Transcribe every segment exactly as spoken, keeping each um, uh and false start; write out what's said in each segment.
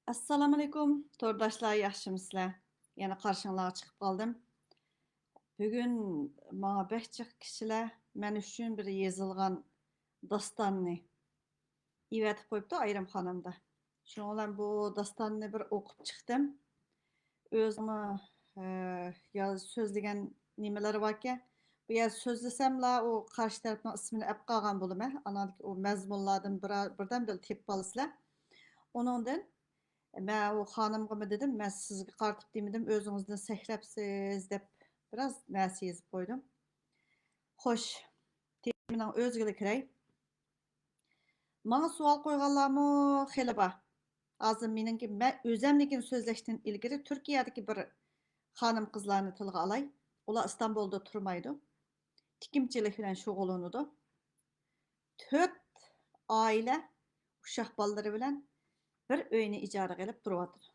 ئەسسالامۇئەلەيكۇم، تورداشلار، ياخشىمۇسىلەر؟ يەنە قارشىڭلارغا چىقىپ قالدىم. بۈگۈن ماڭا بەك جىق كىشىلەر مەن ئۈچۈن بىر يېزىلغان داستاننى ئېۋەتىپ قويۇپتۇ ئايرىم خانىمدا. شۇنىڭ بىلەن بۇ داستاننى بىر ئوقۇپ چىقتىم. ئۆزىمۇ، ئە، ياز-، سۆزلىگەن نېمىلىرى باركەن. بۇ يەردە سۆزلىسەملا، ئۇ قارشى تەرەپنىڭ ئىسمىنى ئەپ قالغان بولىمەن. ئاناندىكى ئۇ مەزمۇنلاردىن بىر-، بىردەمدىلا تېپىپ ئالىسىلەر. ئۇنىڭدىن مەن ئۇ خانىمغىمۇ دېدىم، مەن سىزگە قارىتىپ دېمىدىم، ئۆزىڭىزدىن سەكرەپسىز دەپ بىراز نەرسە يېزىپ قويدۇم. خوش، تېمىنىڭ ئۆزىگىلا كىرەي. ماڭا سوئال قويغانلارمۇ خېلى بار. ھازىر مېنىڭكى، مەن ئۆزەمنىڭكىنى سۆزلەشتىن ئىلگىرى تۈركىيەدىكى بىر خانىم قىزلارنى تىلغا ئالاي. ئۇلار ئىستانبۇلدا تۇرمايدۇ. تىكىمچىلىك بىلەن شۇغۇللىنىدۇ. تۆت ئائىلە ئۇششاق بالىلىرى بىلەن بىر ئۆينى ئىجارىگە ئېلىپ تۇرۇۋاتىدۇ.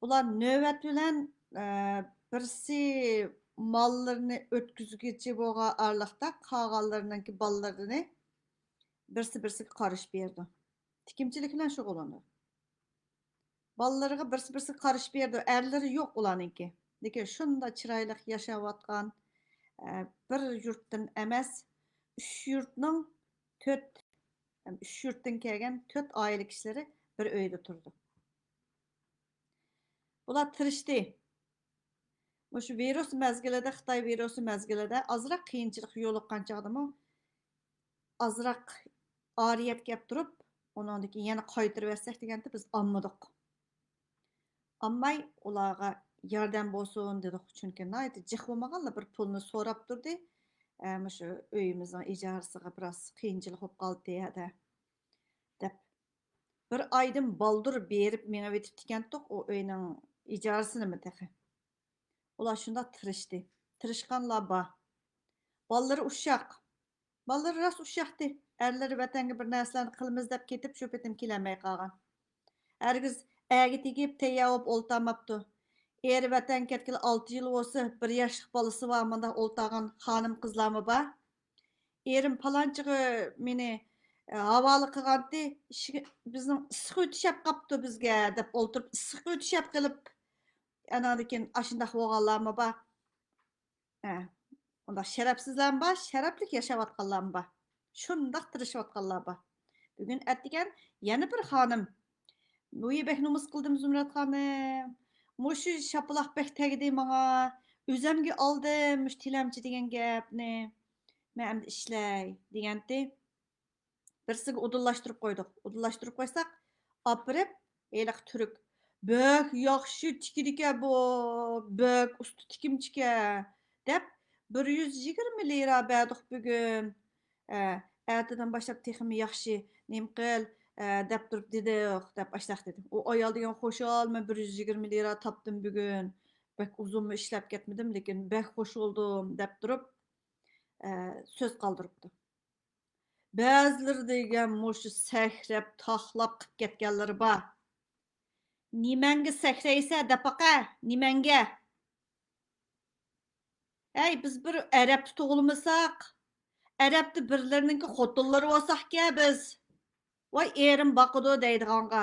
ئۇلار نۆۋەت بىلەن، ئە، بىرسى ماللىرىنى ئۆتكۈزگۈچى بولغان ئارىلىقتا، قالغانلىرىنىڭكى بالىلىرىنى بىرسى بىرسىگە قارىشىپ بېرىدۇ. تىكىمچىلىك بىلەن شۇغۇللىنىدۇ. بالىلىرىغا بىرسى بىرسىگە قارىشىپ بېرىدۇ. ئەرلىرى يوق ئۇلارنىڭكى. لېكىن شۇنداق چىرايلىق ياشاۋاتقان، ئە، بىر يۇرتتىن ئەمەس، ئۈچ يۇرتنىڭ تۆت، ئۈچ يۇرتتىن كەلگەن تۆت ئائىلە كىشىلىرى بىر ئۆيدە تۇرىدۇ. بۇلار تىرىشتى. مۇشۇ ۋىرۇس مەزگىلىدە، خىتاي ۋىرۇسى مەزگىلىدە ئازراق قىيىنچىلىققا يولۇققان چاغدىمۇ ئازراق ئارىيەتكە ئەپ تۇرۇپ، ئۇنىڭدىن كېيىن يەنە قايتۇرۇۋەتسەك دېگەندە بىز ئالمىدۇق. ئالماي ئۇلارغا ياردەم بولسۇن دېدۇق. چۈنكى ناھايىتى جىق بولمىغانلا بىر پۇلنى سوراپ تۇردى. ئە، مۇشۇ ئۆيىمىزنىڭ ئىجارىسىغا بىراز قىيىنچىلىق بولۇپ قالدى ھەدە دەپ. بىر ئايدىن بالدۇر بېرىپ مېڭىۋېتىپتىكەنتۇق ئۇ ئۆينىڭ ئىجارىسىنىمۇ تېخى. ئۇلار شۇنداق تىرىشتى. تىرىشقانلار بار. بالىلىرى ئۇششاق. بالىلىرى راست ئۇششاقتى. ئەرلىرى ۋەتەنگە بىر نەرسىلەرنى قىلىمىز دەپ كېتىپ، شۇ پېتىم كېلەلمەي قالغان. ھەرگىز ئەرگە تېگىپ، تەييار بولۇپ ئولتۇرماپتۇ. ئېرى ۋەتەنگە كەتكىلى ئالتە يىل بولسا، بىر ياشلىق بالىسى بار، مۇنداق ئولتۇرغان خانىم قىزلارمۇ بار. ئېرىم پالانچىغا مېنى، ئە، ھاۋالە قىلغانتى، ئىشىكى، بىزنىڭ ئىسسىق ئۆتۈشەپ قاپتۇ بىزگە، دەپ ئولتۇرۇپ، ئىسسىق ئۆتۈشەپ قېلىپ، ئاناندىن كېيىن ئاشۇنداق بولغانلارمۇ بار. ھە، ئۇنداق شەرەپسىزلەرمۇ بار، شەرەپلىك ياشاۋاتقانلارمۇ بار. شۇنداق تىرىشىۋاتقانلار بار. بۈگۈن ئەتىگەن يەنە بىر خانىم، ۋۇي، بەك نومۇس قىلدىم، زۇمرەت خانىم. مۇشۇ شاپىلاق بەك تەگدى ماڭا. ئۆزەمگە ئالدىم مۇشۇ تىلەمچى دېگەن گەپنى. مەن ئەمدى ئىشلەي دېگەنتى. بىرسىگە ئۇدۇللاشتۇرۇپ قويدۇق. ئۇدۇللاشتۇرۇپ قويساق، ئاپىرىپ، ھېلىقى تۈرك، بەك ياخشى تىكىدىكەن بۇ، بەك ئۇستا تىكىمچىكەن، دەپ، بىر يۈز يىگىرمە لىرا بەردۇق بۈگۈن. ئە، ئەتىدىن باشلاپ تېخىمۇ ياخشى، نېمە قىل، ئە، دەپ تۇرۇپ دېدۇق، دەپ ئاشۇنداق دېدى. ئۇ ئايال دېگەن خۇشال، مەن بىر يۈز يىگىرمە لىرا تاپتىم بۈگۈن. بەك ئۇزۇنمۇ ئىشلەپ كەتمىدىم، لېكىن بەك خۇش بولدۇم، دەپ تۇرۇپ، ئە، سۆز قالدۇرۇپتۇ. بەزىلىرى دېگەن مۇشۇ سەكرەپ، تاقلاپ قىپ كەتكەنلىرى بار. نېمەڭگە سەكرەيسە، دەپ باقە، نېمەڭگە؟ ھەي، بىز بىر ئەرەبتە تۇغۇلمىساق، ئەرەبتە بىرلىرىنىڭكى خوتۇنلىرى بولساقكە بىز. ۋاي، ئېرىم باقىدۇ دەيدىغانغا،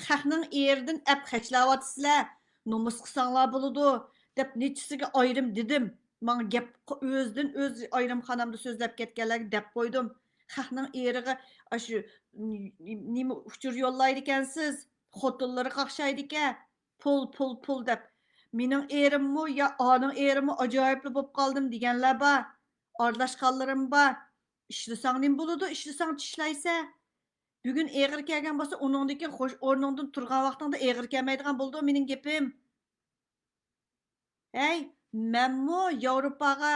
خەقنىڭ ئېرىدىن ئەپ خەجلەۋاتىسىلەر، نومۇس قىلساڭلار بولىدۇ، دەپ نەچچىسىگە ئايرىم دېدىم. ماڭا گەپ، ئۆزىدىن ئۆز ئايرىم خانامدا سۆزلەپ كەتكەنلەرگە دەپ قويدۇم. خەقنىڭ ئېرىغا ئاشۇ نېمە ئۇچۇر يوللايدىكەنسىز، خوتۇنلىرى قاقشايدىكەن، پۇل، پۇل، پۇل دەپ. مېنىڭ ئېرىممۇ يا ئانىڭ ئېرىمۇ ئاجايىپلا بولۇپ قالدىم دېگەنلەر بار. ئارىلاشقانلىرىم بار. ئىشلىسەڭ نېمە بولىدۇ؟ ئىشلىسەڭ چىشلەيسە. بۈگۈن ئېغىر كەلگەن بولسا، ئۇنىڭدىن كېيىن خوش ئورنۇڭدىن تۇرغان ۋاقتىڭدا ئېغىر كەلمەيدىغان بولىدۇ مېنىڭ گېپىم. ھەي، مەنمۇ ياۋروپاغا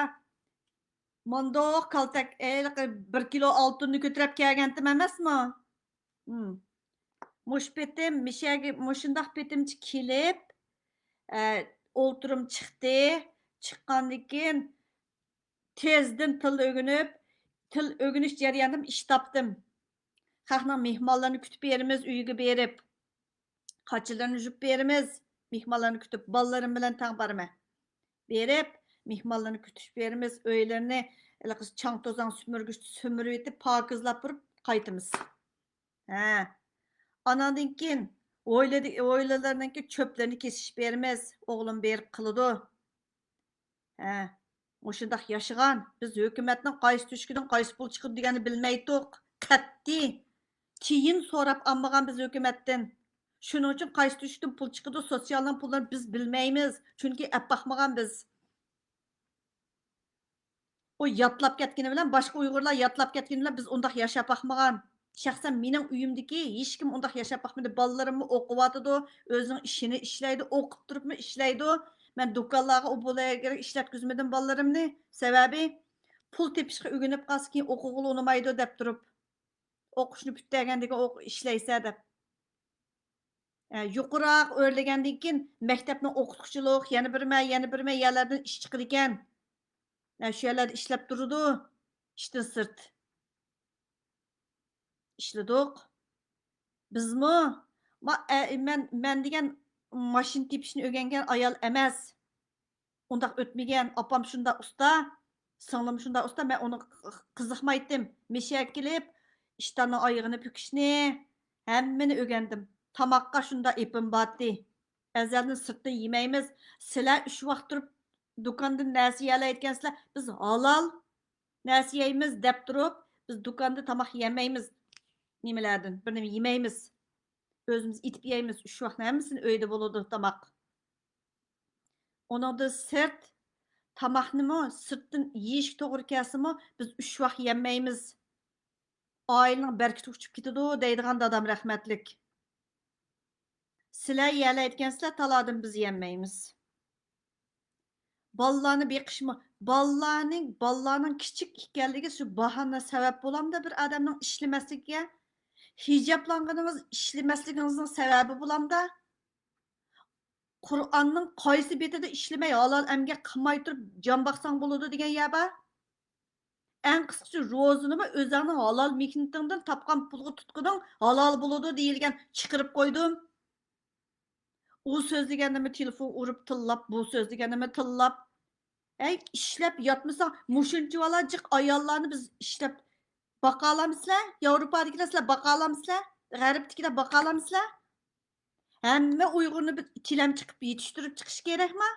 مانداق كالتەك، ھېلىقى بىر كىلو ئالتۇننى كۆتۈرۈپ كەلگەنتىم ئەمەسمۇ؟ ھىم. مۇشۇ پېتىم مىشەگە مۇشۇنداق پېتىمچە كېلىپ، ئە، ئولتۇرۇم چىقتى. چىققاندىن كېيىن تېزدىن تىل ئۆگىنىپ، تىل ئۆگىنىش جەريانىدا ئىش تاپتىم. خەقنىڭ مېھمانلىرىنى كۈتۈپ بېرىمىز، ئۆيىگە بېرىپ، قاچىلىرىنى يۇيۇپ بېرىمىز، مېھمانلارنى كۈتۈپ، بالىلىرىم بىلەن تەڭ بارىمەن. بېرىپ، مېھمانلارنى كۈتۈش بېرىمىز، ئۆيلىرىنى ھېلىقى چاڭ توزان سۈمۈرگۈچتە سۈمۈرۈۋېتىپ، پاكىزلاپ بېرىپ قايتىمىز. ھە. ئاناندىن كېيىن ھويلىدە-، ھويلىلىرىنىڭكى چۆپلىرىنى كېسىشىپ بېرىمىز. ئوغلۇم بېرىپ قىلىدۇ. ھە، مۇشۇنداق ياشىغان. بىز ھۆكۈمەتنىڭ قايسى تۆشۈكىدىن قايسى پۇل چىقىدۇ دېگەننى بىلمەيتتۇق. قەتئىي. تىيىن سوراپ ئالمىغان بىز ھۆكۈمەتتىن. شۇنىڭ ئۈچۈن قايسى تۆشۈكتىن پۇل چىقىدۇ، سوتسىيالنىڭ پۇللىرىنى بىز بىلمەيمىز. چۈنكى ئەپ باقمىغان بىز. ئۇ ياتلاپ كەتكىنى بىلەن، باشقا ئۇيغۇرلار ياتلاپ كەتكىنى بىلەن بىز ئۇنداق ياشاپ باقمىغان. شەخسەن مېنىڭ ئۆيۈمدىكى ھېچكىم ئۇنداق ياشاپ باقمىدى. بالىلىرىممۇ ئوقۇۋاتىدۇ، ئۆزىنىڭ ئىشىنى ئىشلەيدۇ، ئوقۇپ تۇرۇپمۇ ئىشلەيدۇ. مەن دۇكانلارغا، ئۇ بۇلارغا ئىشلەتكۈزمىدىم بالىلىرىمنى. سەۋەبى، پۇل تېپىشقا ئۆگىنىپ قالسا، كېيىن ئوقۇغىلى ئۇنىمايدۇ دەپ تۇرۇپ. ئوقۇشنى پۈتتۈرگەندىن كېيىن ئوق-، ئىشلەيسە دەپ. ئە، يۇقىراق ئۆرلىگەندىن كېيىن مەكتەپنىڭ ئوقۇتقۇچىلىق، يەنە بىرمە، يەنە بىرمە يەرلەردىن ئىش چىقىدىكەن. ئە، شۇ يەرلەردە ئىشلەپ تۇرىدۇ. ئىشتىن سىرت. ئىشلىدۇق. بىزمۇ، ما-، ئە، مەن، مەن دېگەن ماشىنا تېپىشنى ئۆگەنگەن ئايال ئەمەس. ئۇنداق ئۆتمىگەن. ئاپام شۇنداق ئۇستا، سىڭلىم شۇنداق ئۇستا، مەن ئۇنىڭغا قىزىقمايتتىم. مېشەگە كېلىپ، ئىشتاننىڭ ئايىغىنى پۈكۈشنى، ھەممىنى ئۆگەندىم. تاماققا شۇنداق ئېپىم بارتتى. ئەزەلدىن سىرتتىن يېمەيمىز. سىلەر ئۈچ ۋاق تۇرۇپ دۇكاندىن نەرسە يېيەلەيدىكەنسىلەر، بىز ھالال نەرسە يەيمىز دەپ تۇرۇپ، بىز دۇكاندا تاماق يېمەيمىز. نېمىلەردىن، بىر نېمە يېمەيمىز. ئۆزىمىز ئېتىپ يەيمىز. ئۈچ ۋاقنىڭ ھەممىسىنى ئۆيدە بولىدۇ تاماق. ئۇنىڭدىن سىرت، تاماقنىمۇ سىرتتىن يېيىشكە توغرا كەلسىمۇ، بىز ئۈچ ۋاق يەمەيمىز. ئائىلىنىڭ بەرىكىتى ئۇچۇپ كېتىدۇ، دەيدىغان دادام رەھمەتلىك. سىلەر يېيەلەيدىكەنسىلەر، تالادىن بىز يەمەيمىز. بالىلارنى بېقىشمۇ، بالىلارنىڭ، بالىلارنىڭ كىچىك ئىكەنلىكى شۇ باھانە سەۋەب بولامدا بىر ئادەمنىڭ ئىشلىمەسلىكىگە؟ ھىجابلانغىنىڭىز ئىشلىمەسلىكىڭىزنىڭ سەۋەبى بولامدا؟ قۇرئاننىڭ قايسى بېتىدە ئىشلىمەي، ھالال ئەمگەك قىلماي تۇرۇپ جان باقساڭ بولىدۇ دېگەن يەر بار؟ ئەڭ قىسقىچە، روزىنىمۇ ئۆزۈڭنىڭ ھالال مېھنىتىڭدىن تاپقان پۇلغا تۇتقىنىڭ ھالال بولىدۇ دېيىلگەن، چىقىرىپ قويدۇم. ئۇ سۆزلىگەندىمۇ تېلېفون ئۇرۇپ تىللاپ، بۇ سۆزلىگەندىمۇ تىللاپ. ھەي، ئىشلەپ ياتمىساڭ، مۇشۇنچىۋالا جىق ئاياللارنى بىز ئىشلەپ باقالامسىلەر؟ ياۋروپادىكىلەر سىلەر باقالامسىلەر؟ غەربتىكىلەر باقالامسىلەر؟ ھەممە ئۇيغۇرنى بىر چىلەم چىقىپ يېتىشتۈرۈپ چىقىش كېرەكما؟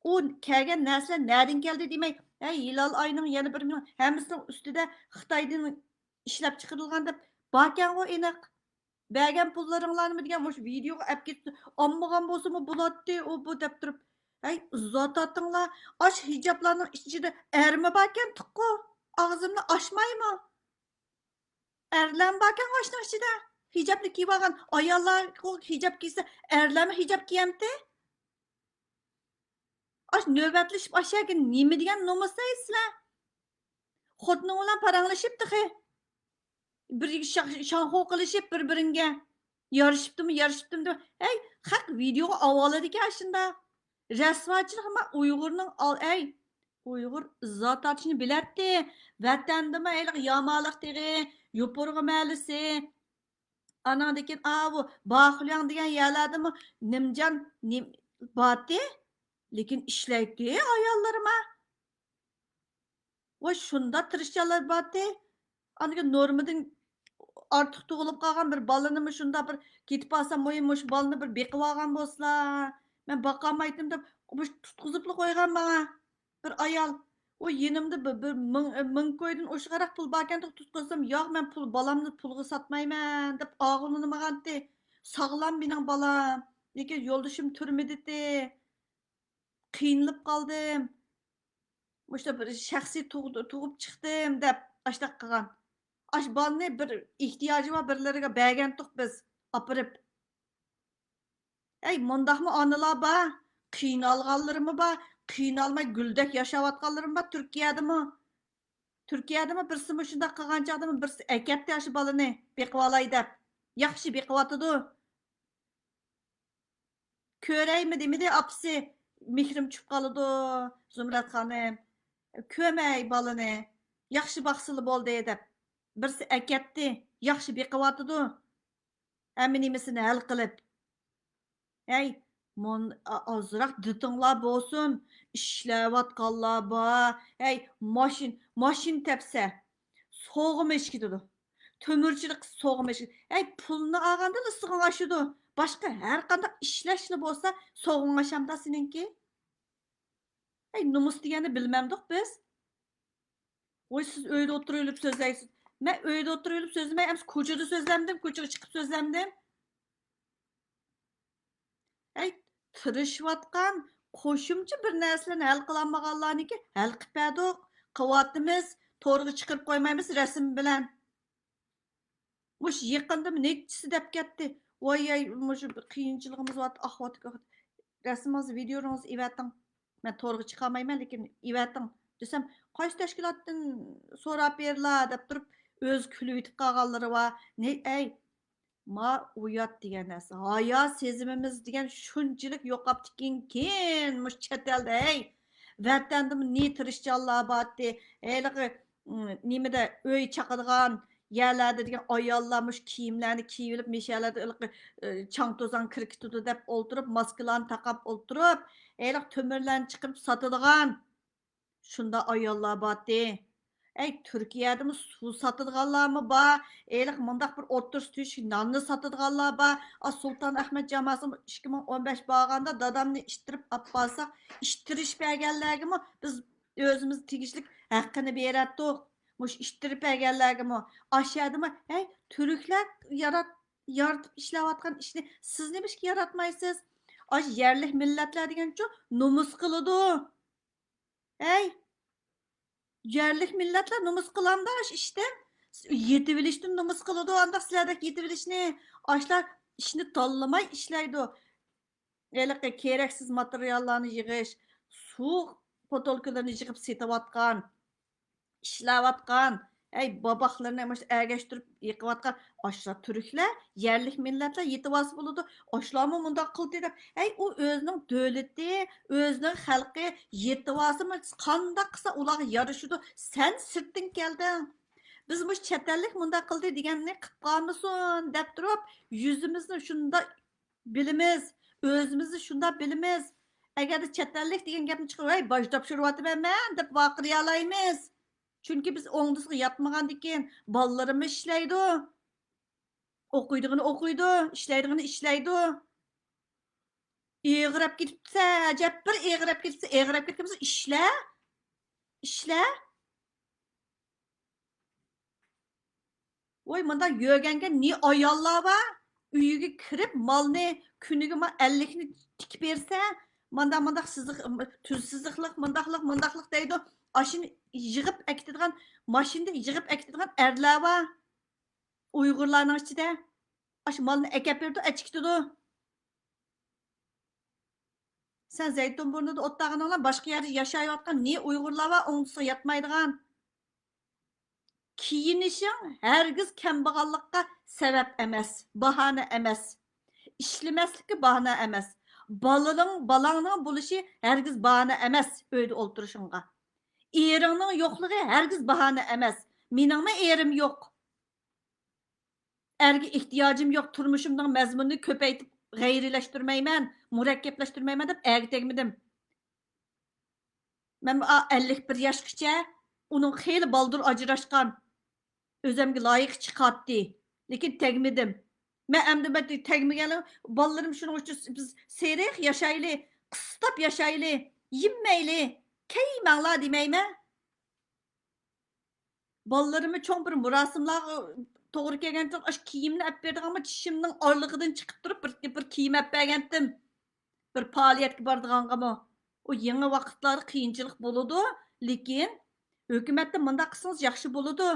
ئۇ كەلگەن نەرسىلەر نەدىن كەلدى دېمەي، ھەي، ھىلال ئاينىڭ يەنە بىر مېنىڭ ھەممىسىنىڭ ئۈستىدە خىتايدىن ئىشلەپ چىقىرىلغان دەپ باركەنغۇ ئېنىق. بەرگەن پۇللىرىڭلارنىمۇ دېگەن مۇشۇ ۋىدېئوغا ئەپ كېتىپتۇ. ئالمىغان بولسىمۇ بولاتتى ئۇ بۇ دەپ تۇرۇپ. ھەي، زاتاتىڭلار، ئاش ھىجابلارنىڭ ئىچىدە ئەرمۇ باركەن تۇققۇ. ئاغزىمنى ئاچمايمۇ؟ ئەرلەرمۇ باركەن ئاشنىڭ ئىچىدە. ھىجابنى كىيىۋالغان ئاياللارغۇ ھىجاب كىيسە، ئەرلەرمۇ ھىجاب كىيەمتى؟ ئاش نۆۋەتلىشىپ ئاشەگە نېمە دېگەن نومۇس دەيسىلەر؟ خوتۇنۇڭ بىلەن پاراڭلىشىپ تېخى. بىر شاڭ-، شاڭخۇ قىلىشىپ بىر-بىرىڭگە. يارىشىپتىمۇ، يارىشىپتىمۇ دەپ. ھەي، خەق ۋىدېئوغا ئاۋالىدىكەن ئاشۇنداق. رەسۋاچىلىق ئۇيغۇرنىڭ ئال-، ئەي، ئۇيغۇر ئىزا تارتىشنى بىلەتتى. ۋەتەندىمۇ ھېلىقى يامالىق تېغى، يوپۇرغا مەھەللىسى. ئاناندىن كېيىن، ئاۋۇ باخۇلياڭ دېگەن يەرلەردىمۇ نىمجان نىم-، بارتى. لېكىن ئىشلەيتتى ئاياللىرىما. ۋاي، شۇنداق تىرىشچانلار بارتى. ئاندىكىن نورمىدىن ئارتۇق تۇغۇلۇپ قالغان بىر بالىنىمۇ شۇنداق بىر كېتىپ قالسام، ۋاي، مۇشۇ بالىنى بىر بېقىۋالغان بولسىلا، مەن باقالمايتتىم دەپ، مۇشۇ تۇتقۇزۇپلا قويغان ماڭا بىر ئايال. ئۇ يېنىمدا بىر، بىر مىڭ، مىڭ كويدىن ئوشۇقراق پۇل باركەن، تۇتقۇزسام، ياق، مەن پۇل، بالامنى پۇلغا ساتمايمەن دەپ ئاغرىنمىغانتى. ساغلام مېنىڭ بالام. لېكىن يولدىشىم تۈرمىدىتى. قىينىلىپ قالدىم. مۇشۇنداق بىر شەخسىي تۇغ-، تۇغۇپ چىقتىم دەپ ئاشۇنداق قىلغان. ئاشۇ بالىنى بىر ئېھتىياجى بار بىرلىرىگە بەرگەنتۇق بىز ئاپىرىپ. ئەي، مۇنداقمۇ ئانىلار بار، قىينالغانلىرىمۇ بار، قىينالماي گۈلدەك ياشاۋاتقانلىرىمۇ بار تۈركىيەدىمۇ. تۈركىيەدىمۇ بىرسى مۇشۇنداق قىلغان چاغدىمۇ بىرسى ئەكەتتى ئاشۇ بالىنى بېقىۋالاي دەپ. ياخشى بېقىۋاتىدۇ. كۆرەيمۇ دېمىدى ئاپىسى، مېھرىم چۈشۈپ قالىدۇ، زۇمرەت خانىم. كۆرمەي بالىنى، ياخشى باقسىلا بولدى دەپ. بىرسى ئەكەتتى، ياخشى بېقىۋاتىدۇ. ھەممە نېمىسىنى ھەل قىلىپ. ھەي، مون-، ئا-، ئازراق دىتىڭلار بولسۇن، ئىشلەۋاتقانلار بار. ھەي، ماشىنا، ماشىنا تەپسە، سوغىمۇ ئېشىپ كېتىدۇ. تۆمۈرچىلىك سوغۇم ئېشىپ. ھەي، پۇلنى ئالغاندىلا سوغۇڭ ئاشىدۇ. باشقا ھەر قانداق ئىشلەشلا بولسا سوغۇڭ ئاشامدا سېنىڭكى. ھەي، نومۇس دېگەننى بىلمەمدۇق بىز. ۋوي، سىز ئۆيدە ئولتۇرۇۋېلىپ سۆزلەيسىز. مەن ئۆيدە ئولتۇرۇۋېلىپ سۆزلىمەي، ئەمسە كوچىدا سۆزلەمدىم، كوچىغا چىقىپ سۆزلەمدىم. ھەي، تىرىشىۋاتقان، قوشۇمچە بىر نەرسىلەرنى ھەل قىلالمىغانلارنىڭكى ھەل قىلىپ بەردۇق، قىلىۋاتىمىز، تورغا چىقىرىپ قويمايمىز رەسىم بىلەن. مۇشۇ يېقىندىمۇ نەچچىسى دەپ كەتتى. ۋاي، ۋاي، مۇشۇ قىيىنچىلىقىمىز بار، ئاھ، ۋات، ئاھ. رەسىمىڭىزنى، ۋىدېئوڭىزنى ئېۋەتىڭ. مەن تورغا چىقالمايمەن، لېكىن ئېۋەتىڭ دېسەم، قايسى تەشكىلاتتىن سوراپ بېرىلا دەپ تۇرۇپ، ئۆزى كۈلۈۋېتىپ قالغانلىرى بار. نى-، ئەي، ما ئۇيات دېگەن نەرسە، ھايا سېزىمىمىز دېگەن شۇنچىلىك يوقاپتىكىنكىن، مۇشۇ چەت ئەلدە، ھەي، ۋەتەندىمۇ نى تىرىشچانلار بارتى. ھېلىقى، ئىم، نېمىدە ئۆي چاقىدىغان يەرلەردە دېگەن ئاياللار مۇشۇ كىيىملەرنى كىيىۋېلىپ، مۇشۇ يەرلەردە ھېلىقى، ئى، چاڭ توزان كىرىپ كېتىدۇ دەپ ئولتۇرۇپ، ماسكىلارنى تاقاپ ئولتۇرۇپ، ھېلىقى تۆمۈرلەرنى چىقىرىپ ساتىدىغان. شۇنداق ئاياللار بارتى. ئەي، تۈركىيەدىمۇ سۇ ساتىدىغانلارمۇ بار، ھېلىقى مۇنداق بىر ئوتتۇرىسى تۆشۈك ناننى ساتىدىغانلار بار. ئا، سۇلتان ئەھمەد جاماسىمۇ ئىككى مىڭ ئون بەش بارغاندا دادامنى ئىتتىرىپ ئاپ بارساق، ئىتتىرىش بەرگەنلەرگىمۇ بىز ئۆزىمىز تېگىشلىك ھەققىنى بېرەتتۇق. مۇشۇ ئىتتىرىپ بەرگەنلەرگىمۇ، ئاشۇ يەردىمۇ، ھەي، تۈركلەر يارات-، يارىتىپ ئىشلەۋاتقان ئىشنى سىز نېمىشقا ياراتمايسىز؟ ئاشۇ يەرلىك مىللەتلەر دېگەنچۇ نومۇس قىلىدۇ. ھەي، يەرلىك مىللەتلەر نومۇس قىلامدا ئاشۇ ئىشتىن؟ يېتىۋېلىشتىن نومۇس قىلىدۇ، ئانداق سىلەردەك يېتىۋېلىشنى. ئاشۇلار ئىشنى تاللىماي ئىشلەيدۇ. ھېلىقى كېرەكسىز ماتېرىياللارنى يىغىش، سۇ پوتولكىلىرىنى يىغىپ سېتىۋاتقان، ئىشلەۋاتقان، ھەي، باباقلىرىنى مۇشۇ ئەگەشتۈرۈپ يېقىۋاتقان ئاشۇلار تۈركلەر، يەرلىك مىللەتلەر يېتىۋالسا بولىدۇ. ئاشۇلارمۇ مۇنداق قىلدى دەپ، ھەي، ئۇ ئۆزىنىڭ دۆلىتى، ئۆزىنىڭ خەلقى يېتىۋالسىمۇ قانداق قىلسا ئۇلارغا يارىشىدۇ. سەن سىرتتىن كەلدىڭ. بىز مۇشۇ چەت ئەللىك مۇنداق قىلدى دېگەننى قىلىپ قالمىسۇن دەپ تۇرۇپ، يۈزىمىزنى شۇنداق بىلىمىز، ئۆزىمىزنى شۇنداق بىلىمىز. ئەگەردە چەت ئەللىك دېگەن گەپنى چىقىرىپ، ۋەي، باج تاپشۇرۇۋاتىمەن مەن دەپ ۋارقىرالايمىز. چۈنكى بىز ئوڭدىسىغا ياتمىغاندىكىن، بالىلىرىمىز ئىشلەيدۇ. ئوقۇيدىغىنى ئوقۇيدۇ، ئىشلەيدىغىنى ئىشلەيدۇ. ئېغىرەپ كېتىپسە، ئەجەب بىر ئېغىرەپ كېتىپسە، ئېغىرەپ كەتكەن بولسا ئىشلە، ئىشلە. ۋوي، مۇنداق يۆگەنگە نى ئاياللار بار، ئۆيىگە كىرىپ مالنى كۈنىگە ما ئەللىكنى تىكىپ بەرسە، مانداق، مانداق سىزىق، تۈز سىزىقلىق، مۇنداقلىق، مۇنداقلىق دەيدۇ. ئاشۇنى يىغىپ ئەكېتىدىغان، ماشىنىدا يىغىپ ئەكېتىدىغان ئەرلەر بار. ئۇيغۇرلارنىڭ ئىچىدە ئاشۇ مالنى ئەكەپ بېرىدۇ، ئەچىكىتىدۇ. سەن زەيتۇنبۇرنىدا ئولتۇرغىنىڭلا باشقا يەردە ياشاۋاتقان نى ئۇيغۇرلار بار، ئوڭدىسىغا ياتمايدىغان. كىيىنىشىڭ ھەرگىز كەمبەغەللىككە سەۋەب ئەمەس، باھانە ئەمەس. ئىشلىمەسلىككە باھانە ئەمەس. بالىنىڭ، بالاڭنىڭ بولۇشى ھەرگىز باھانە ئەمەس ئۆيدە ئولتۇرۇشۇڭغا. ئېرىڭنىڭ يوقلۇقى ھەرگىز باھانە ئەمەس. مېنىڭمۇ ئېرىم يوق. ئەرگە ئېھتىياجىم يوق، تۇرمۇشۇمنىڭ مەزمۇنىنى كۆپەيتىپ غەيرىيلەشتۈرمەيمەن، مۇرەككەپلەشتۈرمەيمەن دەپ ئەرگە تەگمىدىم. مەن ئا، ئەللىك بىر ياشقىچە ئۇنىڭ خېلى بالدۇر ئاجراشقان، ئۆزەمگە لايىق چىقاتتى، لېكىن تەگمىدىم. مەن ئەمدى مەن تەگمىگەنلىك، بالىلىرىم شۇنىڭ ئۈچۈن بىز سېرىق ياشايلى، قىستاپ ياشايلى، يېمەيلى، كىيمەڭلار دېمەيمەن. بالىلىرىمنى چوڭ بىر مۇراسىملارغا توغرا كەلگەنتىم، ئاشۇ كىيىمنى ئەپ بېرىدىغانمۇ، چىشىمنىڭ ئارىلىقىدىن چىقىپ تۇرۇپ بىر، بىر كىيىم ئەپ بەرگەنتىم. بىر پائالىيەتكە بارىدىغانغىمۇ. ئۇ يېڭى ۋاقىتلاردا قىيىنچىلىق بولىدۇ، لېكىن ھۆكۈمەتتە مۇنداق قىلسىڭىز ياخشى بولىدۇ.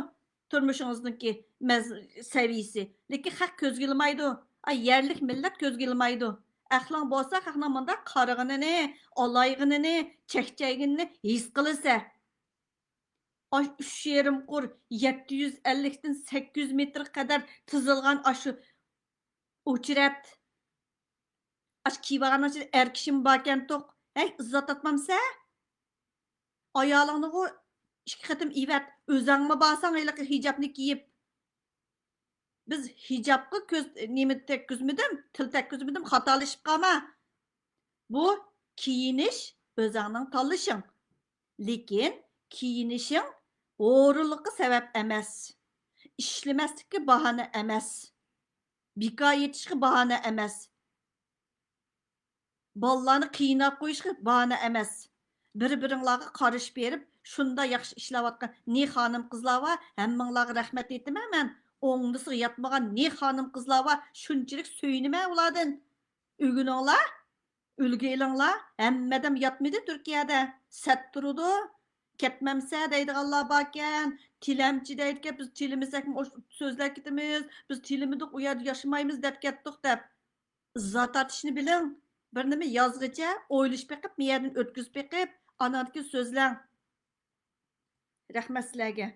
تۇرمۇشىڭىزنىڭكى مەز-، سەۋىيىسى. لېكىن خەق كۆزگە ئىلمايدۇ. ئا، يەرلىك مىللەت كۆزگە ئىلمايدۇ. ئەقلىڭ بولسا خەقنىڭ مۇنداق قارىغىنىنى، ئالايغىنىنى، چەكچەيگىنىنى ھېس قىلىسەن. ئاشۇ ئۈچ يېرىم قۇر، يەتتە يۈز ئەللىكتىن سەككىز يۈز مېتىرغا قەدەر تىزىلغان ئاشۇ ئوچرەت. ئاشۇ كىيىۋالغاننىڭ ئىچىدە ئەر كىشىمۇ باركەنتۇق. ھەي، ئىززەت تاپمامسە؟ ئايالىڭنىغۇ ئىككى قېتىم ئېۋەت. ئۆزەڭمۇ بارساڭ ھېلىقى ھىجابنى كىيىپ. بىز ھىجابقا كۆز، نېمە تەگكۈزمىدىم، تىل تەگكۈزمىدىم، خاتالىشىپ قالما. بۇ كىيىنىش ئۆزەڭنىڭ تاللىشىڭ. لېكىن كىيىنىشىڭ ھورۇنلۇققا سەۋەب ئەمەس. ئىشلىمەسلىككە باھانە ئەمەس. بىكار يېتىشقا باھانە ئەمەس. بالىلارنى قىيناپ قويۇشقا باھانە ئەمەس. بىر-بىرىڭلارغا قارىشىپ بېرىپ، شۇنداق ياخشى ئىشلەۋاتقان نى خانىم-قىزلار بار، ھەممىڭلارغا رەھمەت ئېيتىمەن مەن. ئوڭدىسىغا ياتمىغان نى خانىم-قىزلار بار، شۇنچىلىك سۆيۈنىمەن ئۇلاردىن. ئۆگىنىڭلار، ئۈلگە ئېلىڭلار. ھەممە ئادەم ياتمىدى تۈركىيەدە، سەت تۇرىدۇ. كەتمەمسە دەيدىغانلار باركەن، تىلەمچى دەيدىكەن، بىز تىلىمىسەكمۇ سۆزلەپ كېتىمىز، بىز تىلىمىدۇق، ئۇ يەردە ياشىمايمىز دەپ كەتتۇق دەپ. ئىزا تارتىشنى بىلىڭ. بىر نېمە يازغىچە ئويلىشىپ بېقىپ، مەيەردىن ئۆتكۈزۈپ بېقىپ، ئاناندىن كېيىن سۆزلەڭ. رەھمەت سىلەرگە.